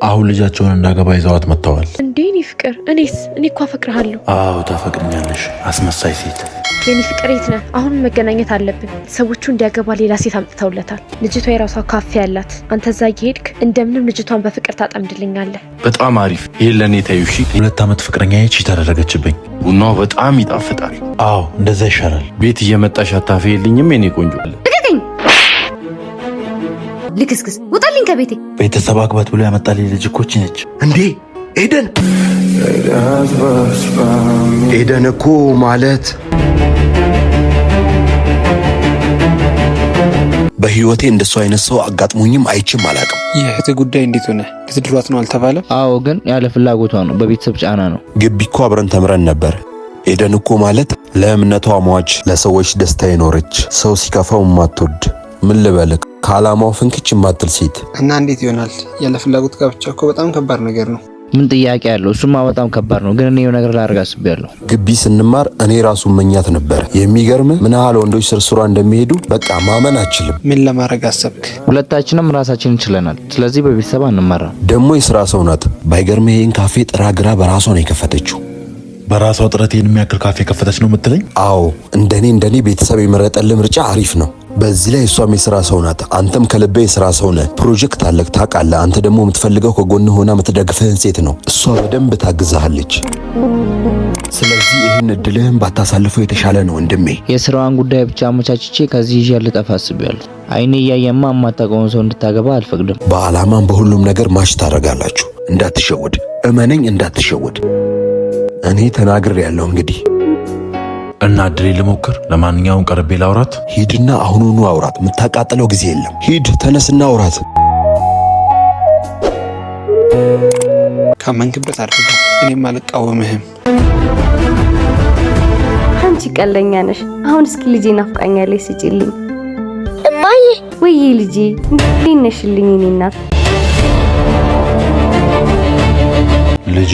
አሁን ልጃቸውን እንዳገባ ይዘዋት መጥተዋል። እንዴ የኔ ፍቅር፣ እኔስ እኔ እኮ አፈቅርሃለሁ። አዎ ታፈቅርኛለሽ፣ አስመሳይ ሴት። የኔ ፍቅር የት ነህ? አሁን መገናኘት አለብን። ሰዎቹ እንዲያገባ ሌላ ሴት አምጥተውለታል። ልጅቷ የራሷ ካፌ ያላት። አንተ እዛ እየሄድክ እንደምንም ልጅቷን በፍቅር ታጠምድልኛለህ። በጣም አሪፍ። ይሄን ለእኔ ተይው እሺ። 2 ዓመት ፍቅረኛዬ cheat አደረገችብኝ። ቡናው በጣም ይጣፍጣል። አዎ እንደዛ ይሻላል። ቤት እየመጣሽ አታፈይልኝም የኔ ቆንጆ? ልቀቀኝ! ልክስክስ ውጣልኝ ከቤቴ። ቤተሰብ አግባት ብሎ ያመጣልኝ ልጅ እኮ ይህች ነች። እንዴ ኤደን፣ ኤደን እኮ ማለት በህይወቴ እንደሱ አይነት ሰው አጋጥሞኝም አይቼም አላውቅም። የእህት ጉዳይ እንዴት ሆነ? ልትድሯት ነው አልተባለም? አዎ፣ ግን ያለ ፍላጎቷ ነው፣ በቤተሰብ ጫና ነው። ግቢ እኮ አብረን ተምረን ነበር። ኤደን እኮ ማለት ለእምነቷ ሟች፣ ለሰዎች ደስታ የኖረች፣ ሰው ሲከፋው የማትወድ፣ ምን ልበልህ፣ ከዓላማው ፍንክች የማትል ሴት። እና እንዴት ይሆናል? ያለ ፍላጎት ጋብቻ እኮ በጣም ከባድ ነገር ነው። ምን ጥያቄ አለው? እሱማ በጣም ከባድ ነው፣ ግን እኔ የሆነ ነገር ላደርግ አስቤያለሁ። ግቢ ስንማር እኔ ራሱ እመኛት ነበር። የሚገርም ምን ያህል ወንዶች ስርስሯ እንደሚሄዱ በቃ ማመን አችልም። ምን ለማድረግ አሰብክ? ሁለታችንም ራሳችንን ችለናል። ስለዚህ በቤተሰብ አንመራም። ደግሞ የስራ ሰው ናት። ባይገርምህ ይህን ካፌ ጥራ ግራ በራሷ ነው የከፈተችው። በራሷ ጥረት ይህን የሚያክል ካፌ ከፈተች ነው የምትለኝ? አዎ፣ እንደኔ እንደኔ ቤተሰብ የመረጠልህ ምርጫ አሪፍ ነው። በዚህ ላይ እሷም የስራ ሰው ናት። አንተም ከልቤ የስራ ሰው ነህ። ፕሮጀክት አለክ ታውቃለህ። አንተ ደግሞ የምትፈልገው ከጎን ሆና የምትደግፍህን ሴት ነው። እሷ በደንብ ታግዛሃለች። ስለዚህ ይህን እድልህን ባታሳልፈው የተሻለ ነው ወንድሜ። የስራዋን ጉዳይ ብቻ አመቻችቼ ከዚህ ይዤ ልጠፋ አስቤያለሁ። አይኔ እያየማ የማታውቀውን ሰው እንድታገባ አልፈቅድም። በዓላማም በሁሉም ነገር match ታደርጋላችሁ። እንዳትሸወድ፣ እመነኝ፣ እንዳትሸወድ። እኔ ተናግሬ ያለው እንግዲህ። እና እድሌ ልሞክር። ለማንኛውም ቀርቤ ላውራት። ሂድና አሁኑኑ አውራት። የምታቃጥለው ጊዜ የለም። ሂድ፣ ተነስና አውራት። ካመንክበት አድርገው። እኔም አልቃወምህም። አንቺ ቀለኛ ነሽ። አሁን እስኪ ልጄ ናፍቃኛለች ስጪልኝ። እማዬ። ወይዬ ልጄ፣ እንዴት ነሽልኝ? እኔ እናት ልጄ።